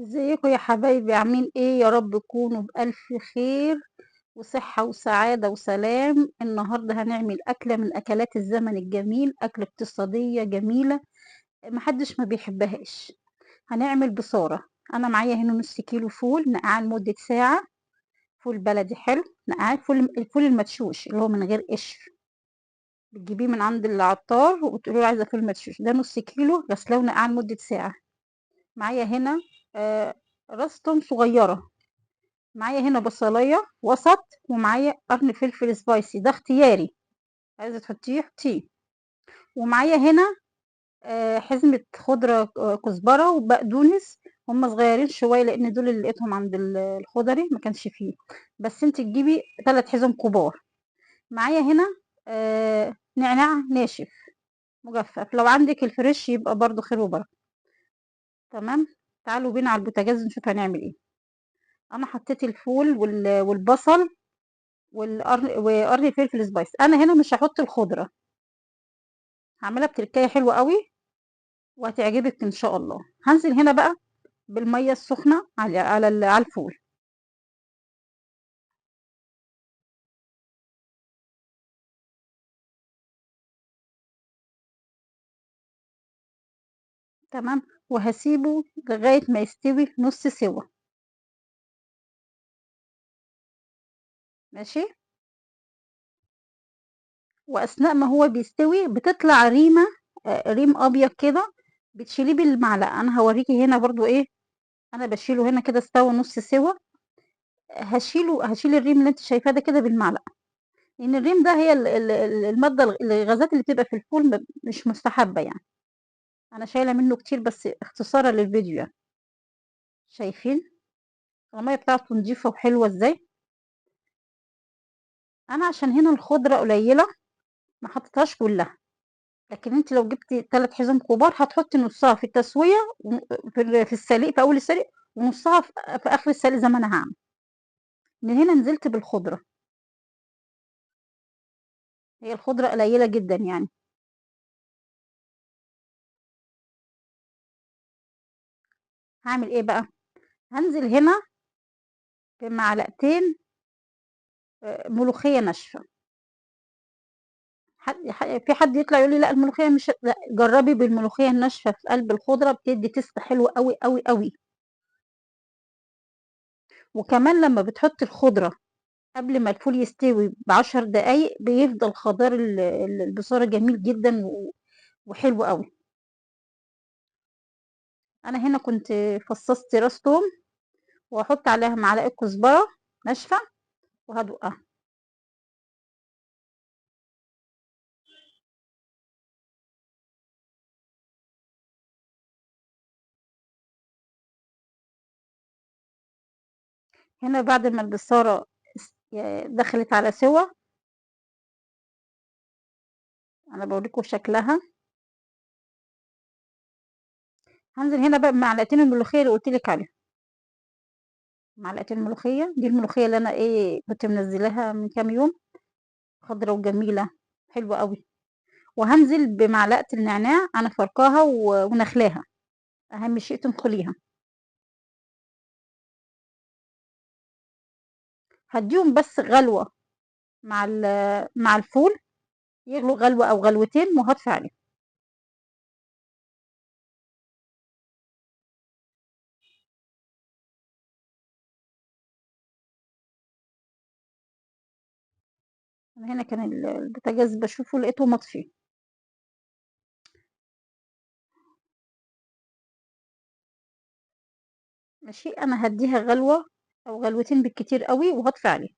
ازيكم يا حبايبي؟ عاملين ايه؟ يا رب تكونوا بألف خير وصحة وسعادة وسلام. النهاردة هنعمل أكلة من أكلات الزمن الجميل، أكلة اقتصادية جميلة محدش ما بيحبهاش. هنعمل بصارة. أنا معايا هنا نص كيلو فول نقعاه لمدة ساعة، فول بلدي حلو نقعاه، الفول المدشوش اللي هو من غير قشر، بتجيبيه من عند العطار وتقولي له عايزة فول مدشوش. ده نص كيلو غسلاه ونقعاه لمدة ساعة. معايا هنا راس توم صغيرة، معايا هنا بصلاية وسط، ومعايا قرن فلفل spicy ده اختياري، عايزة تحطيه حطيه. ومعايا هنا حزمة خضرة، كزبرة وبقدونس، هم صغيرين شوية لأن دول اللي لقيتهم عند الخضري ما كانش فيه، بس انت تجيبي 3 حزم كبار. معايا هنا نعناع ناشف مجفف، لو عندك ال fresh يبقى برضو خير وبركة. تمام، تعالوا بينا على البوتاجاز نشوف هنعمل ايه. انا حطيت الفول والبصل وقرن فلفل spice. انا هنا مش هحط الخضرة، هعملها بتركايه حلوة قوي وهتعجبك ان شاء الله. هنزل هنا بقى بالمية السخنة على الفول. تمام، وهسيبه لغاية ما يستوي نص سوا. ماشي، واثناء ما هو بيستوي بتطلع ريم ابيض كده، بتشيليه بالمعلقه. انا هوريكي هنا برضو ايه انا بشيله هنا كده. استوى نص سوا، هشيل الريم اللي انت شايفاه ده كده بالمعلقه، لان الريم ده هي الماده الغازات اللي بتبقى في الفول مش مستحبه يعني. انا شايله منه كتير بس اختصارا للفيديو يعني. شايفين الميه بتاعته نضيفه وحلوه ازاي؟ انا عشان هنا الخضره قليله ما حطيتهاش كلها، لكن انت لو جبتي 3 حزم كبار هتحطي نصها في التسويه في السليق في اول السليق، ونصها في اخر السليق زي ما انا هعمل. من هنا نزلت بالخضره، هي الخضره قليله جدا يعني. هعمل ايه بقى؟ هنزل هنا بمعلقتين، ملوخيه ناشفه. في حد يطلع يقول لي لا الملوخيه مش، لا جربي بالملوخيه الناشفه في قلب الخضره، بتدي تيست حلو قوي قوي قوي. وكمان لما بتحطي الخضره قبل ما الفول يستوي ب10 دقايق بيفضل خضار البصاره جميل جدا وحلو قوي. انا هنا كنت فصصت راس توم واحط عليها معلقه كزبره ناشفه وهدوقها. هنا بعد ما البصاره دخلت على سوا، انا بوريكم شكلها. هنزل هنا بقى بمعلقتين الملوخيه اللي قلت لك عليها، معلقتين ملوخيه، دي الملوخيه اللي انا كنت منزلاها من كام يوم، خضره وجميله حلوه قوي. وهنزل بمعلقه النعناع، انا فركاها ونخلاها، اهم شيء تنخليها. هديهم بس غلوه مع الفول، يغلو غلوه او غلوتين وهطفي عليهم. انا هنا كان البوتاجاز بشوفه لقيته مطفي. ماشي، انا هديها غلوه او غلوتين بالكتير قوي وهطفي عليه.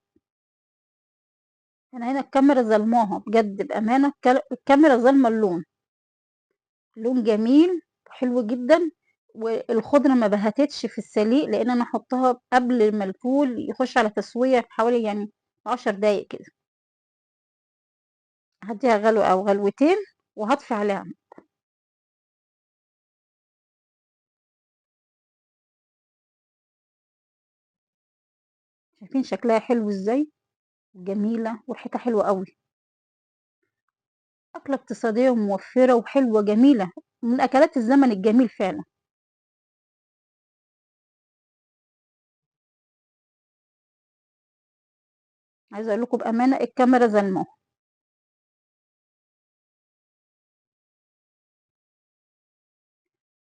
انا هنا الكاميرا ظلماها بجد بامانه، الكاميرا ظلمه اللون، لون جميل حلو جدا. والخضره ما بهتتش في السليق لان انا احطها قبل ما الفول يخش على تسويه حوالي 10 دقايق كده. هديها غلوه او غلوتين وهطفي عليها. شايفين شكلها حلو ازاي؟ جميله وريحتها حلوه قوي. اكله اقتصاديه وموفره وحلوه جميله، من اكلات الزمن الجميل فعلا. عايزة اقول لكم بأمانة الكاميرا ظلمة.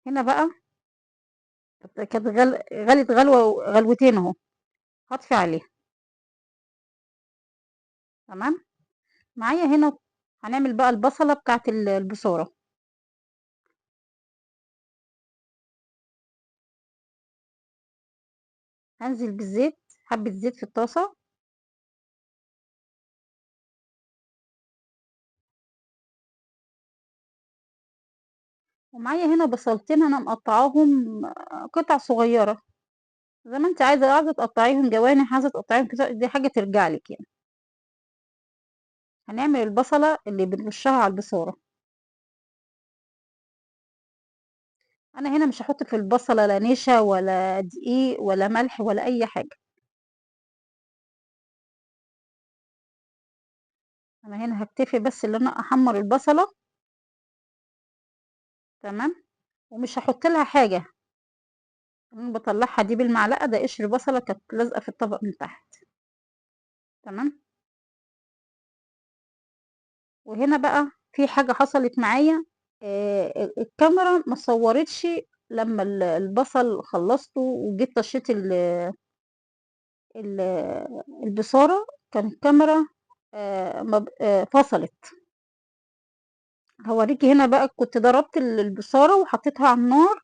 هنا بقى كانت غلت غلوة غلوتين اهو، هطفي عليها. تمام. معايا هنا هنعمل بقى البصلة بتاعت البصارة. هنزل بالزيت، حبة زيت في الطاسة. ومعايا هنا بصلتين انا مقطعاهم قطع صغيرة، زي ما انت عايزة، عايزة تقطعيهم جوانح، عايزة تقطعيهم كده، دي حاجة ترجع لك يعني. هنعمل البصلة اللي بنرشها على البصارة. انا هنا مش هحط في البصلة لا نشا ولا دقيق ولا ملح ولا اي حاجة. انا هنا هكتفي بس ان انا احمر البصلة. تمام. ومش هحط لها حاجة، انا بطلعها دي بالمعلقة، ده قشر بصلة كانت لازقة في الطبق من تحت. تمام. وهنا بقى في حاجة حصلت معايا، الكاميرا ما صورتش لما البصل خلصته وجيت طشيت البصارة، كان الكاميرا فصلت. هوريكي هنا بقى كنت ضربت البصارة وحطيتها على النار،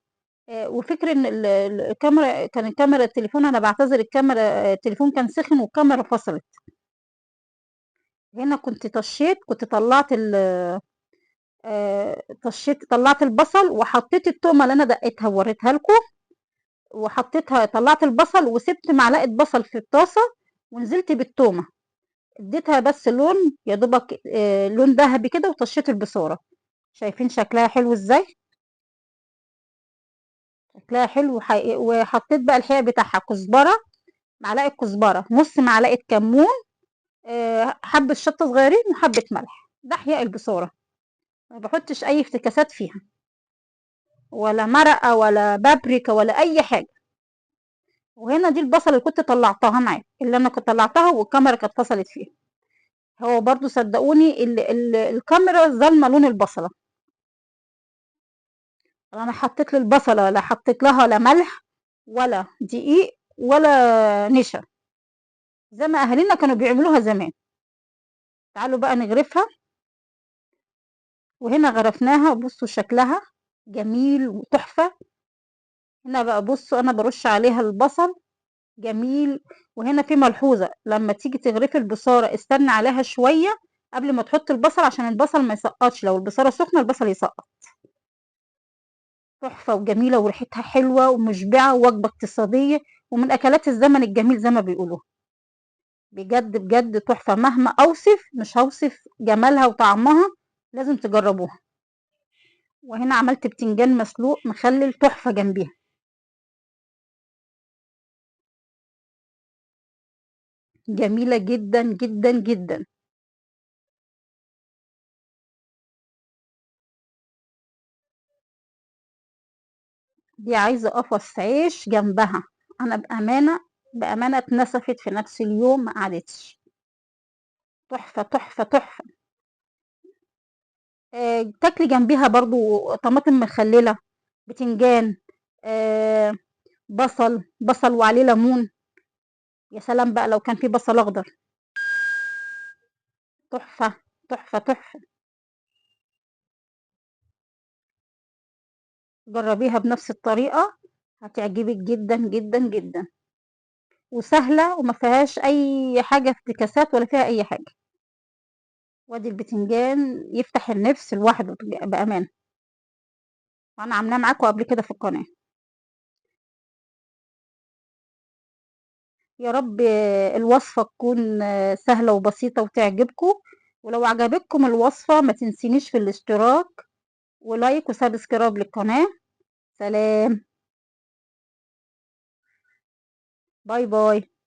وفكر ان الكاميرا، كان الكاميرا التليفون، انا بعتذر، الكاميرا التليفون كان سخن والكاميرا فصلت. هنا كنت طشيت، كنت طلعت طشيت، طلعت البصل وحطيت التومه اللي انا دقيتها ووريتها لكم، وحطيتها، طلعت البصل وسبت معلقه بصل في الطاسه ونزلت بالتومه، اديتها بس لون يا دوبك، لون ذهبي كده، وطشيت البصاره. شايفين شكلها حلو ازاي؟ شكلها حلو حقيقي. وحطيت بقى الحقيقه بتاعها كزبره، معلقه كزبره، نص معلقه كمون، حبه شطه صغيرين وحبه ملح. ده حياء البصاره، ما بحطش اي افتكاسات فيها، ولا مرقه ولا بابريكا ولا اي حاجه. وهنا دي البصل اللي كنت طلعتها معايا، اللي انا كنت طلعتها والكاميرا كانت فصلت فيها. هو برضو صدقوني الكاميرا ظالمه لون البصله. انا حطيت للبصله لا حطيت لها لا ملح ولا دقيق ولا نشا، زي ما اهالينا كانوا بيعملوها زمان. تعالوا بقى نغرفها. وهنا غرفناها، بصوا شكلها جميل وتحفة. هنا بقى بصوا انا برش عليها البصل جميل. وهنا في ملحوظة، لما تيجي تغرفي البصارة استنى عليها شوية قبل ما تحط البصل عشان البصل ما يسقطش، لو البصارة سخنة البصل يسقط. تحفة وجميلة وريحتها حلوة ومشبعة ووجبة اقتصادية ومن أكلات الزمن الجميل زي ما بيقولوا. بجد بجد تحفة، مهما أوصف مش هوصف جمالها وطعمها، لازم تجربوها. وهنا عملت بتنجان مسلوق مخلل تحفة جنبيها. جميلة جدا جدا جدا. دي عايزة قفص عيش جنبها. أنا بأمانة اتنسفت في نفس اليوم، ما قعدتش. تحفة تحفة تحفة. تاكلي جنبيها برضو طماطم مخللة، بتنجان، بصل وعليه ليمون. يا سلام بقى لو كان في بصل أخضر. تحفة تحفة تحفة. جربيها بنفس الطريقة هتعجبك جدا جدا جدا، وسهلة وما فيهاش أي حاجة افتكاسات ولا فيها أي حاجة. وادي البتنجان يفتح النفس لوحده بأمانة، وأنا عاملاه معاكم قبل كده في القناة. يا رب الوصفة تكون سهلة وبسيطة وتعجبكم. ولو عجبتكم الوصفة ما تنسينيش في الاشتراك و like و subscribe للقناة. سلام، bye bye.